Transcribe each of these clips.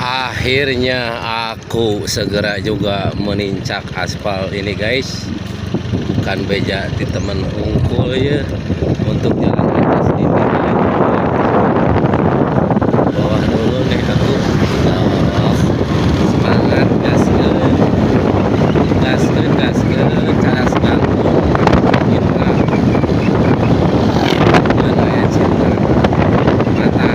Akhirnya aku segera juga menincak aspal ini guys. Bukan beja di temen unggul ya. Untuk jalan atas ini bawah dulu nih aku. Oh, semangat gaskeun. Gaskeun gaskeun caras gantung. Kita. Mana ya cinta mata.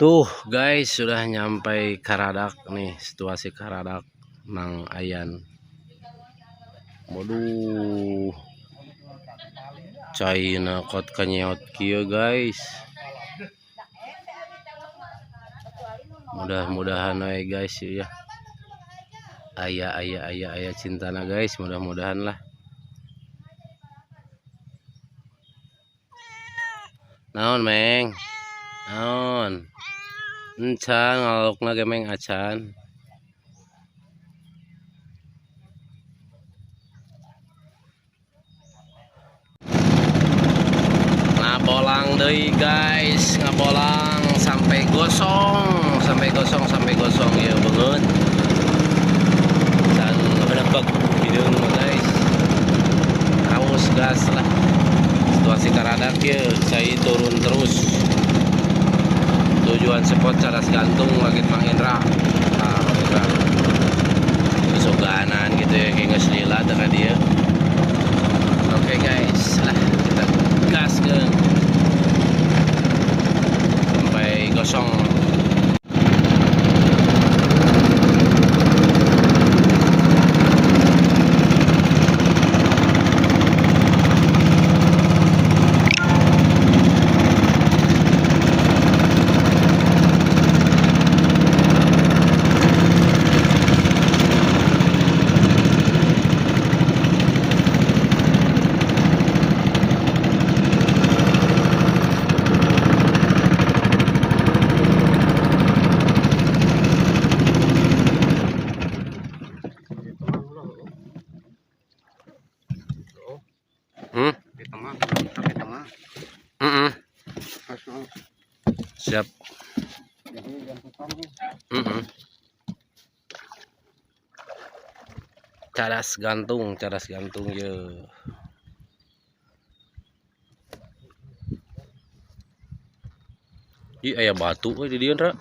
Tuh guys, sudah nyampe Karadak nih, situasi Karadak Mang Ayan. Waduh. Caina kot kanyeot kieu guys. Mudah-mudahan we guys ya. Aya aya aya aya cintana guys, mudah-mudahan lah. Naon meng? Naon? Encan ngalukna ge meng acan. Ngabolang deui guys, ngabolang sampai gosong, sampai gosong, sampai gosong ya beungeut. Can bedebeg hideung mah guys. Raus gas lah. Situasi Karadak ya, saya turun terus. Tujuan spot Cadas Gantung lagi Mang Indra. Nah, Mang Indra. Kesuganan gitu ya, kayak geus lila teh ka dieu. Oke guys, lah kita gaskeun sampai gosong. Di tengah, di tengah. Siap. Cadas gantung ye. Ih, aya batu euy di dieu, Ra.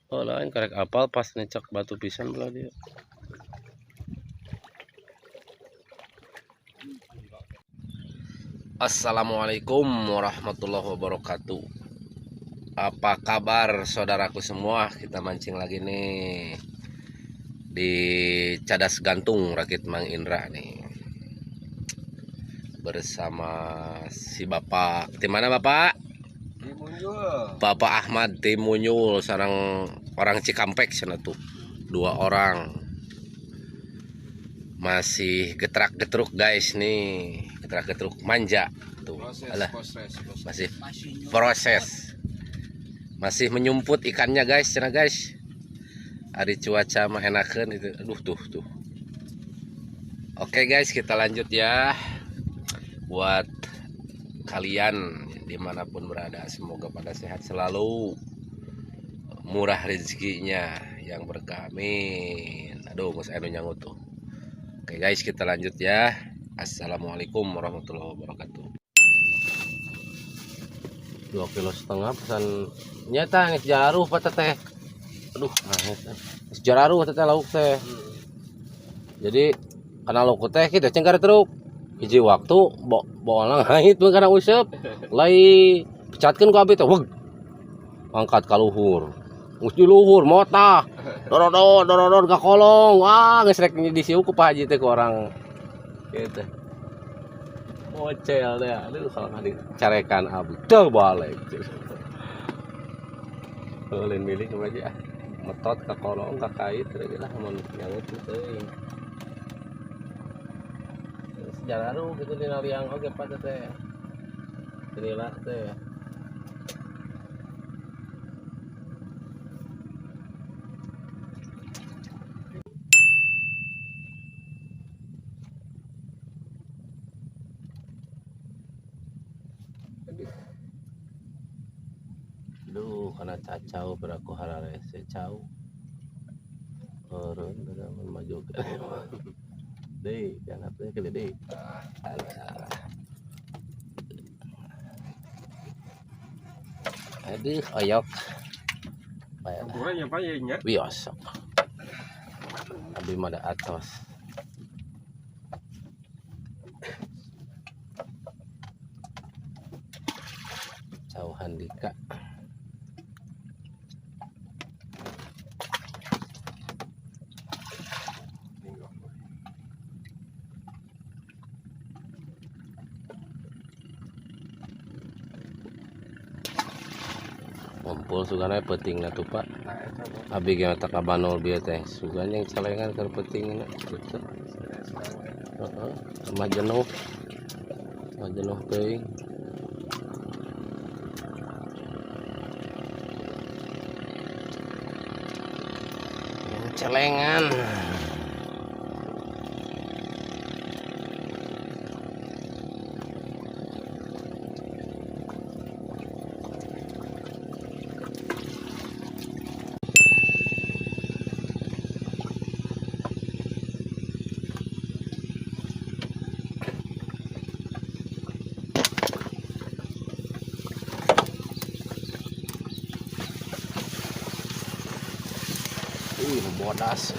Oh, lain karek apal pas necak batu pisan belah dieu. Assalamualaikum warahmatullahi wabarakatuh. Apa kabar saudaraku semua? Kita mancing lagi nih di Cadas Gantung Rakit Mang Indra nih. Bersama si Bapak. Di mana Bapak? Di Munyul. Bapak Ahmad di Munyul, sarang orang Cikampek sana tuh. Dua orang. Masih getrak-getruk guys nih. Getrak-getruk manja tuh. Proses, alah. Proses, proses. Masih proses. Masih menyumput ikannya guys, cina guys. Hari cuaca mah enakeun itu. Aduh tuh tuh. Oke guys, kita lanjut ya. Buat kalian dimanapun berada, semoga pada sehat selalu, murah rezekinya, yang berkah, amin. Aduh, geus anu nyangut tuh. Oke guys, kita lanjut ya. Assalamualaikum warahmatullahi wabarakatuh. 2,5 kilo pesan nyata geus jaruh pak teteh. Aduh, geus jaruh teteh lauk teh. Jadi kana lauk teh kitu cengkar truk. Hiji waktu bolang hait mun kana useup. Lai pecatkeun ku abi teh weg. Angkat ka luhur. Geus di luhur motah. Dorodor dorodor ka kolong. Wah, geus rek disiu ku Pak Haji teh ku orang gitu. Bocel deh, aduh kalau nggak dicarekan abi, tuh balik. Lain milih ke aja, metot ke kolong, ke kait, lagi lah mau nyangut itu. Sejarah lu gitu di naliang oke pak teh, inilah teh. Aduh. Duh, kana cacau beraku hararese cau. Eureun da maju. Deui, jangan teh kali deui. Alah. Aduh, oyok. Campurannya apa ya nya? Biasa. Abi mah da atos. Cau Handika. Ngumpul sugana peutingna tuh Pak. Abi ge mata kabanol bieu teh. Sugan yang celengan keur peutingna gitu. Heeh, mah jenuh. Mah jenuh teuing. Yang celengan. Bodas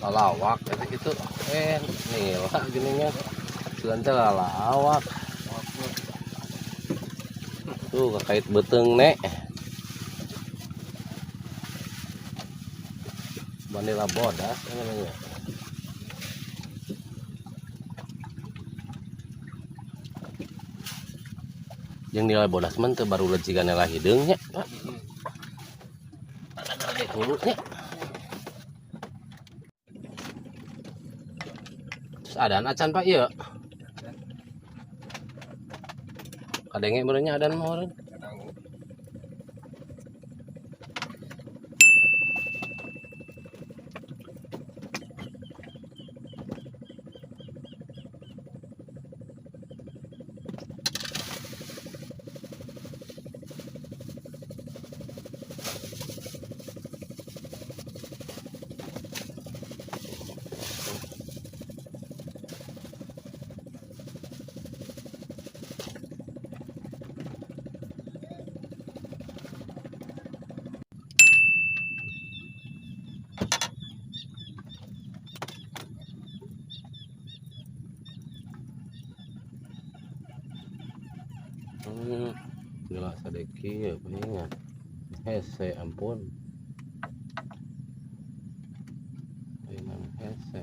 lalawak gitu nih lah gininya sugan teh lalawak tuh kakait beteng nek vanilla bodas ini namanya. Yang nilai bodas mah teu baru lecigan nilai hideung nya Pak. Ada kulutnya. Terus adan acan Pak iya. Kadenge beureunya adan mah urang. Gila sadeki ya punya. Hese ampun. Memang hese.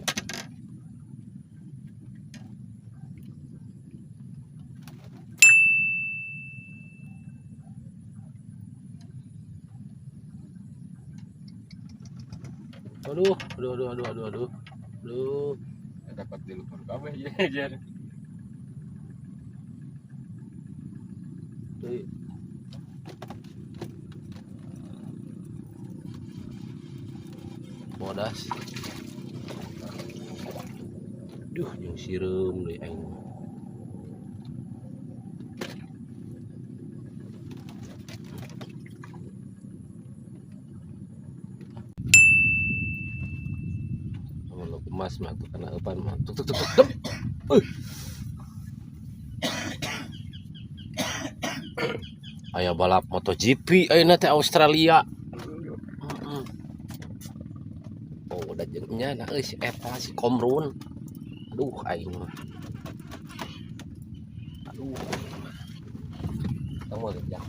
Aduh, aduh, aduh, aduh, aduh, aduh. Aduh. Dapat di luar kabeh ya, jar. Bodas. Duh, jeung sireum deui aing. Mun emas mah tuh kana eupan mah. Tuk tuk tuk tuk. Aya balap MotoGP ayeuna teh Australia. Oh, udah jengnya nah euy si eta si Komrun. Aduh aing mah. Aduh. Tong mulit ya.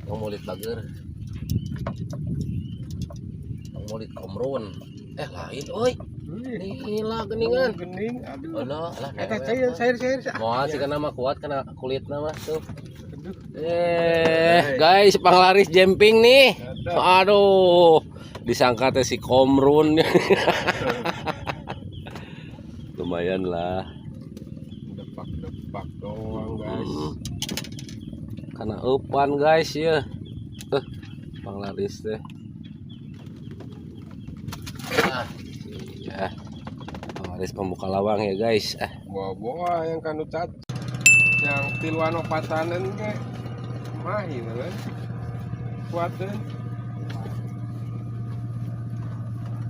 Tong mulit bager. Tong mulit Komrun. Lain euy. Nila geningan. Gening aduh. Alah, alah. Eta cair cair cair. Moal sih kana mah kuat kana kulitna mah tuh. Guys, panglaris jumping nih. Aduh, disangka teh si Komrun. Lumayan lah. Depak-depak doang, guys. Karena eupan guys ya. Panglaris teh. Ah, iya. Panglaris pembuka lawang ya guys. Buah-buah yang kanu cat. Yang tiluan opatanen ge. Mahi meureun. Kuateun.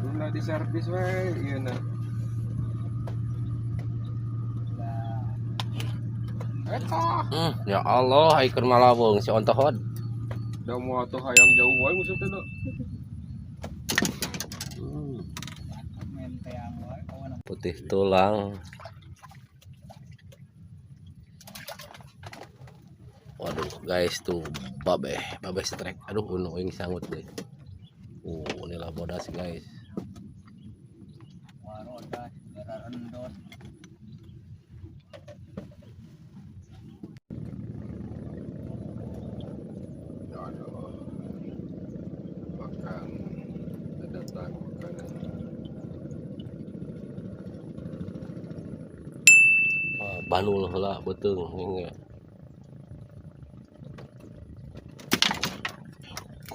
Ulah di servis we ieu na. Eta. Ya Allah, ai keur malawung si ontohod. Da moal tuh hayang jauh wae musuh teh. Putih tulang. Waduh guys, tuh babeh strike. Aduh, unu aing sanggut deh. Inilah bodas guys. Aduh. Makan. Datang makanan. Banul heula beuteung hingga.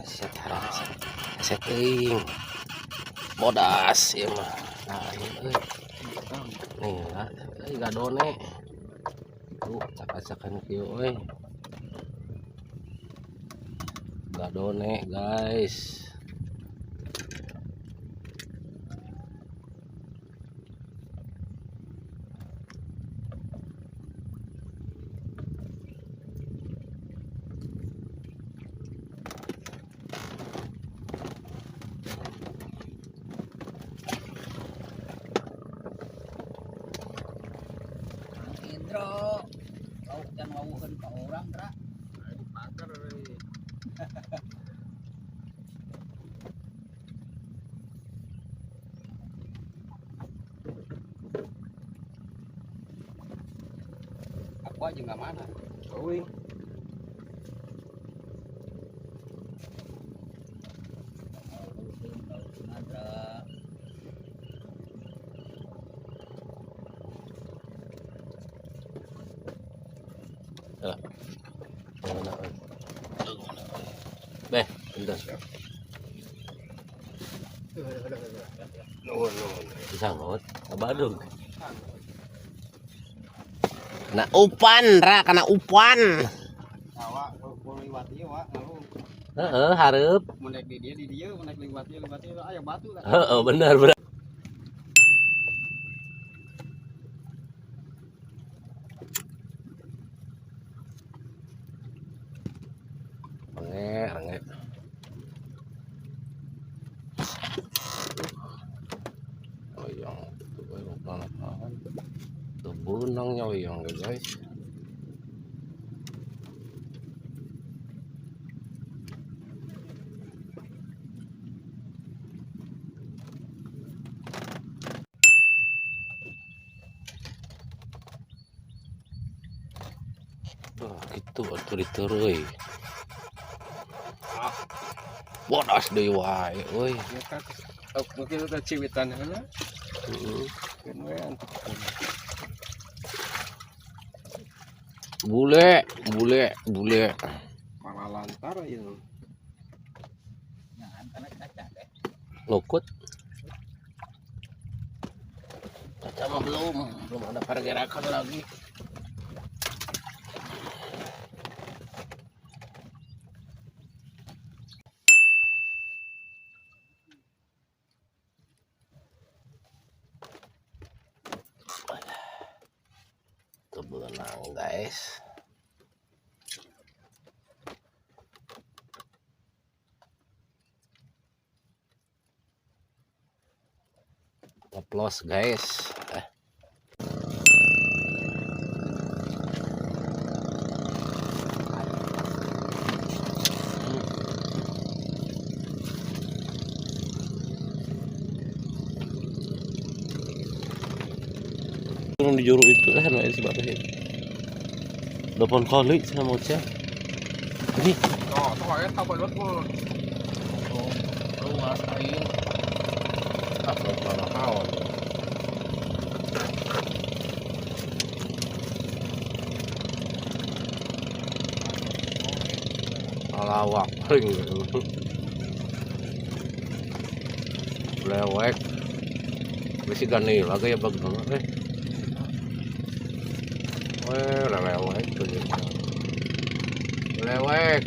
Set set euy. Bodas ieu mah. Nah, euy. Nih, euy gadone. Tuh, cak-cakan kieu euy. Gadone, guys. Indro, lauk jangan wawuheun ka urang, Dra. Pakar euy. Aku aja nggak mana. Euy. Beh, bentar. Nuhun nuhun. Sangut, badung. Kena upan, Ra, kena upan. Sawa, ku liwat ieu, Wak, lalu. Heeh, hareup. Mun naik di dieu, mun naik liwat ieu, liwat ieu, aya batu lah. Heeh, bener, bener. Renge, renge. Oh, yang itu apaan? Tuh benangnya yang guys. Wah, gitu atuh diteureuy. Bodas deui wae euy. Ya kan, mungkin itu ciwitan heula. Heeh. Keun we antuk. Bule, bule, bule. Malah lantar ieu. Nyahan kana caca deh. Lukut. Caca mah belum ada pergerakan lagi. Berenang guys. Ngeplos guys. Turun di juru itu nah si bapak itu. 8 kali sama Ocha. Ini. Oh, tuh eta balot mah. Oh, luas aing. Ah, mana haon. Alawak paling. Lewek. Bisi gani lagi ya bag banget eh. Lewek tuh. Lewek.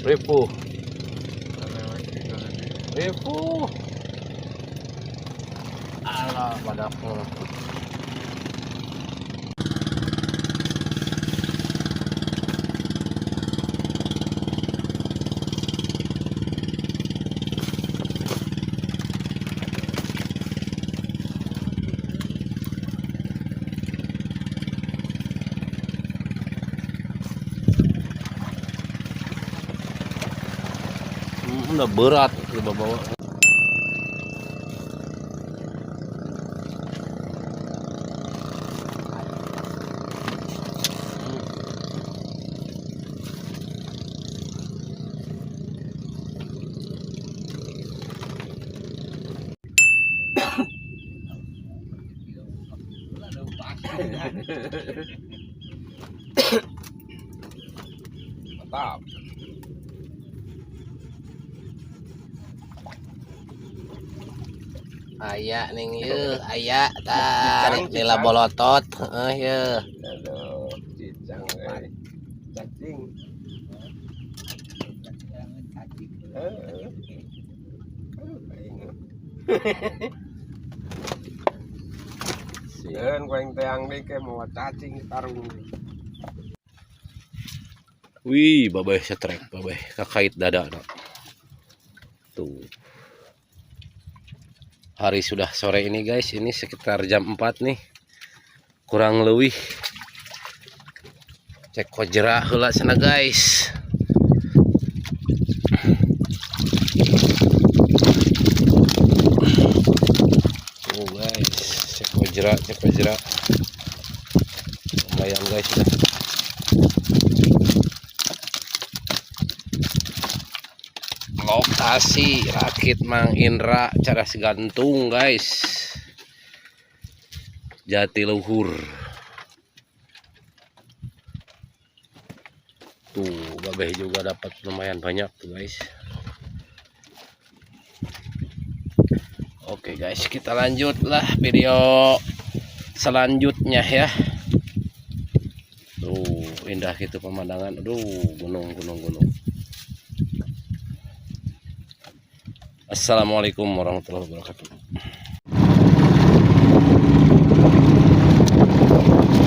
Ripuh. Ripuh. Alah, badaknya. Udah berat dibawa. Mantap. Aya ning ieu, aya tah nila bolotot, heeh ieu. Aduh, cicang euy. Cacing. Heeh. Aduh, aing. Sieun ku aing teang deui ke mawa cacing tarung. Wih, babeh setrek, babeh kakait dada nak. Tuh. Hari sudah sore ini guys, ini sekitar jam 4 nih. Kurang lebih. Cek kojera heula cenah guys. Tuh guys, cek kojera, cek kojera. Lumayan guys sudah. Lokasi rakit Mang Indra Cadas Gantung guys, Jatiluhur. Tuh babeh juga dapat lumayan banyak tuh guys. Oke guys, kita lanjutlah video selanjutnya ya. Tuh indah gitu pemandangan. Aduh, gunung gunung gunung. Assalamualaikum warahmatullahi wabarakatuh.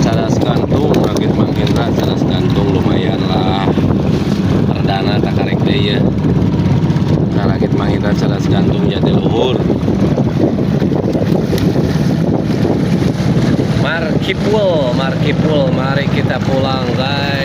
Cadas Gantung, rakit Mang Indra, Cadas Gantung lumayan lah. Perdana tak karek deui ya. Nah, rakit Mang Indra Cadas Gantung Jatiluhur. Markipul, Markipul, mari kita pulang guys.